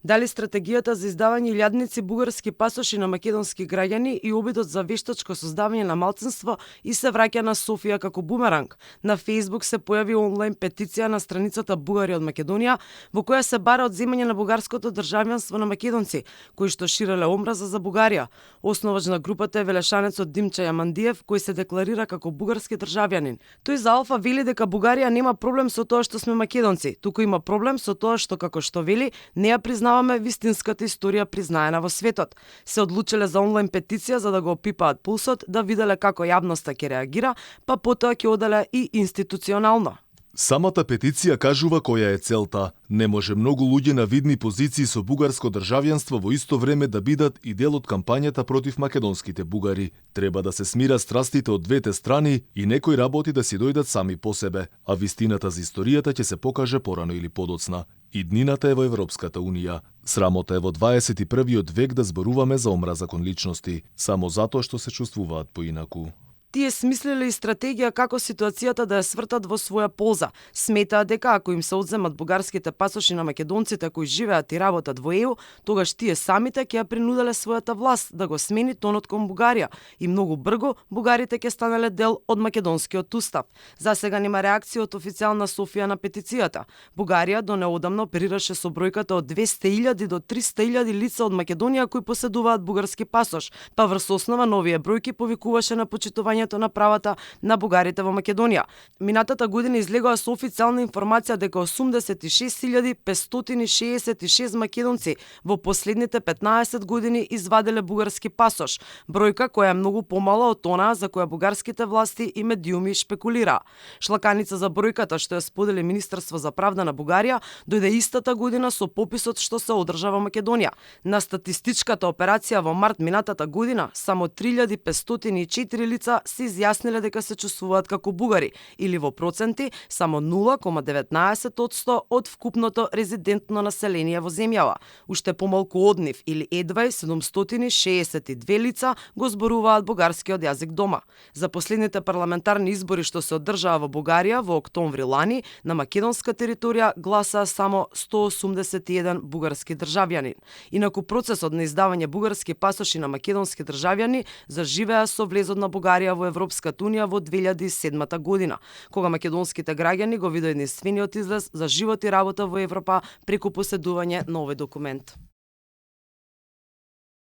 Дали стратегијата за издавање илјадници бугарски пасоши на македонски граѓани и обидот за вештачко создавање на малцинство и се враќа на Софија како бумеранг. На Facebook се појави онлайн петиција на страницата Бугари од Македонија, во која се бара одземање на бугарското државјанство на македонци, кои што ширеле омраза за Бугарија. Основач на групата е велешанецот Димча Јамандиев, кој се декларира како бугарски државјанин. Тој за Алфа вели дека Бугарија нема проблем со тоа што сме македонци, туку има проблем со тоа што, како што вели, не ја признаваме вистинската историја признаена во светот. Се одлучиле за онлайн петиција за да го опипаат пулсот, да виделе како јавноста ќе реагира, па потоа ќе оделе и институционално. Самата петиција кажува која е целта. Не може многу луѓе на видни позиции со бугарско државјанство во исто време да бидат и дел од кампањата против македонските бугари. Треба да се смират страстите од двете страни и некои работи да си дојдат сами по себе, а вистината за историјата ќе се покаже порано или подоцна. Иднината е во Европската Унија. Срамота е во 21. век да зборуваме за омраза кон личности, само затоа што се чувствуваат поинаку. Тие смислиле и стратегија како ситуацијата да ја свртат во своја полза. Сметаат дека ако им се одземат бугарските пасоши на македонците кои живеат и работат во ЕУ, тогаш тие самите ќе ја принуделе својата власт да го смени тонот кон Бугарија и многу брзо бугарите ќе станеле дел од македонскиот устав. За сега нема реакција од официјална Софија на петицијата. Бугарија до неодамно оперираше со бројката од 200.000 до 300.000 лица од Македонија кои поседуваат бугарски пасош, па врз основа на овие бројки повикуваше на почитување на правата на бугарите во Македонија. Минатата година излегоа со официјална информација дека 86.566 македонци во последните 15 години извадиле бугарски пасош, бројка која е многу помала од онаа за која бугарските власти и медиуми шпекулираа. Шлаканица за бројката што ја сподели Министерство за правда на Бугарија дојде истата година со пописот што се одржа во Македонија. На статистичката операција во март минатата година само 3.504 лица се изјасниле дека се чувствуваат како бугари, или во проценти само 0,19% од вкупното резидентно население во земјава. Уште помалку од нив, или едва 762 лица, го зборуваат бугарскиот јазик дома. За последните парламентарни избори што се одржаа во Бугарија во октомври лани, на македонска територија гласаа само 181 бугарски државјани. Инаку процесот на издавање бугарски пасоши на македонски државјани заживеа со влезот на Бугарија во Европската Унија во 2007 година, кога македонските граѓани го видоа единствениот излез за живот и работа во Европа преку поседување на овој документ.